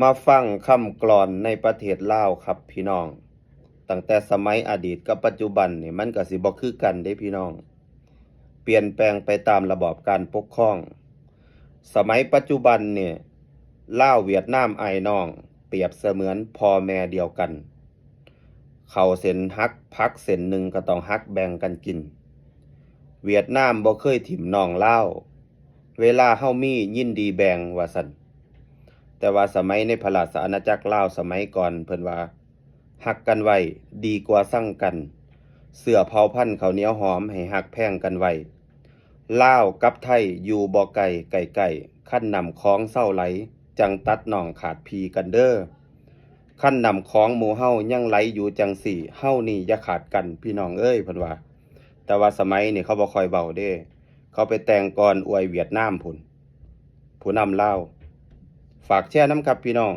ມາຟັງຄຳກລອນໃນປະເທດລາວຄັບພີ່ນ້ອງ. ຕັ້ງແຕ່ສະໄໝອະດີດກັບປັດຈຸບັນນີ້ ມັນກໍຊິບໍ່ຄືກັນເດ້ພີ່ນ້ອງ, ປ່ຽນແປງໄປຕາມລະບອບການປົກຄອງ. ສະໄໝປັດຈຸບັນນີ້ ລາວຫວຽດນາມອ້າຍນ້ອງ ປຽບສະເໝືອນພໍ່ແມ່ດຽວກັນ. ເຂົ້າເສັ້ນຫັກ ຜັກເສັ້ນໜຶ່ງກໍຕ້ອງຫັກແບ່ງກັນກິນ. ຫວຽດນາມບໍ່ເຄີຍຖິ້ມນ້ອງລາວ, ເວລາເຮົາມີຍິນດີແບ່ງວ່າຊັ້ນ. ແຕ່ວ່າສະໄໝໃນພະລາຊະອານາຈັກລາວສະໄໝກ່ອນ ເພິ່ນວ່າ ຮັກກັນໄວ້ດີກວ່າຊັງກັນ, ເຊື້ອເຜົ່າພັນເຂົ້າໜຽວຫອມໃຫ້ຮັກແພງກັນໄວ້. ລາວກັບໄທຢູ່ບໍ່ໄກ ໃກ້ໆ, ຄັນນ້ຳຂອງເຊົາໄຫຼ ຈັ່ງຕັດນ້ອງຂາດພີ່ກັນເດີ. ຄັນນ້ຳຂອງໝູ່ເຮົາຍັງໄຫຼຢູ່ຈັ່ງຊີ້ ເຮົານີ້ຢ່າຂາດກັນພີ່ນ້ອງເອີຍ ເພິ່ນວ່າ. ແຕ່ວ່າສະໄໝນີ້ເຂົາບໍ່ຄ່ອຍເວົ້າເດ້, ເຂົາໄປແຕ່ງກອນອວຍຫວຽດນາມພຸ້ນ ຜູ້ນຳລາວ. ຝາກແຊນຳຄັບພີ່ນ້ອງ.